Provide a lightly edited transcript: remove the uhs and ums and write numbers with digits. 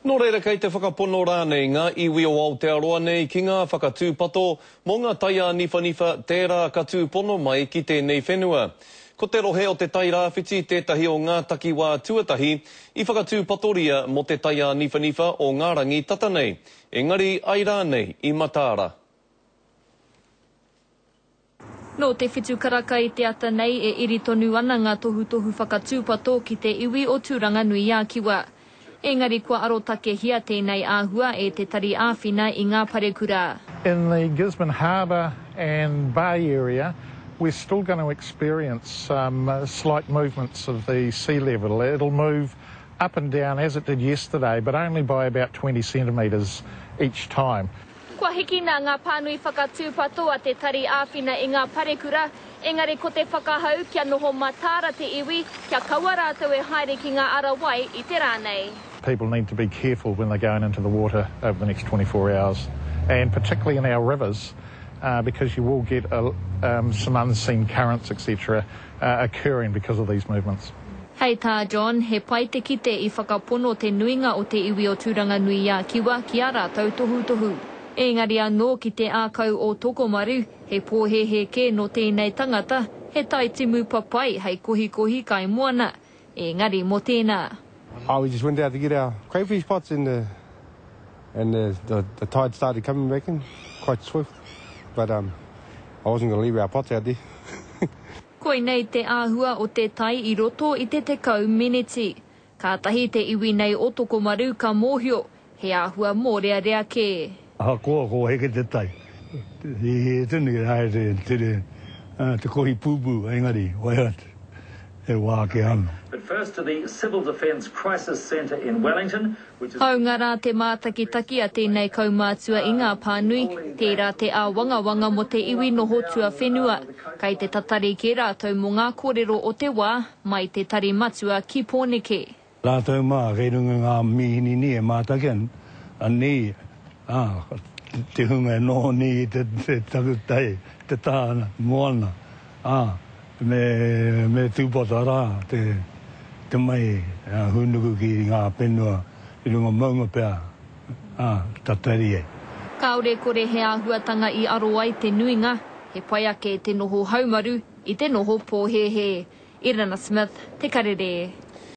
Nō reira kei te whakapono rānei ngā iwi o Aotearoa nei ki ngā whakatūpato mō ngā tai āniwhaniwha tērā ka tūpono mai ki tēnei whenua? Ko te rohe o Te Tai Rāwhiti tētahi o ngā takiwā tuatahi i whakatūpatoria mō te tai āniwhaniwha o ngā rangi tata nei, engari ai rānei i mataara? Nō te whitu karaka i te ata nei e iri tonu ana ngā tohutohu whakatūpato ki te iwi o Tūranganui-a-Kiwa. Engari kua arotakehia tēnei āhua e te Tari Āwhina i ngā Parekura. In the Gisborne Harbour and Bay area, we're still going to experience some slight movements of the sea level. It'll move up and down as it did yesterday, but only by about 20 centimetres each time. Kua hikina ngā pānui whakatūpato a te Tari Āwhina i ngā parekura, engari ko te whakahau kia noho mataara te iwi, kia kaua rātou e haere ki ngā ara wai i te rā nei. People need to be careful when they're going into the water over the next 24 hours and particularly in our rivers because you will get some unseen currents etc occurring because of these movements. Hei tā John, he pai te kite i whakapono te nuinga o te iwi o Tūranganui-a-Kiwa ki ā rātou tohutohu. Engari anō ki te ākau o Tokomaru, he pōhēhē kē nō tēnei tangata, he tai timu papai hei kohikohi kai moana. Engari mō tēnā. Oh we just went out to get our crayfish pots and the and the the, the tide started coming back in quite swift but um I wasn't gonna leave our pots out there. Koinei te āhua o te tai i roto i te 10 meneti. Kātahi te iwi nei o Tokomaru ka mōhio, he āhua mōrearea kē. Ahakoa ko heke te tai, i hē tonu ki haere tere te kohi pūpū, engari, waiata, he wā kē anō. But first to the Civil Defence Crisis Centre in Wellington, Hāunga rā te mātakitaki a tēnei kaumātua i ngā pānui, tērā te āwangawanga mō te iwi noho tuawhenua. Kei te tatari kē rātou mō ngā kōrero o te wā, mai te tari matua ki Pōneke. Rātou mā kei runga ngā mīhini nei e mātaki ana, anei, ā, te hunga e noho nei i te takutai, te taha moana, ā, Me, me tūpato rā te, te mai a hūnuku ki ngā whenua i runga maunga pea, ā, tatari ai. Kāore kore he āhuatanga i aro ai te nuinga, he pai ake te noho haumaru i te noho pōhēhē. Irina Smith, Te Karere.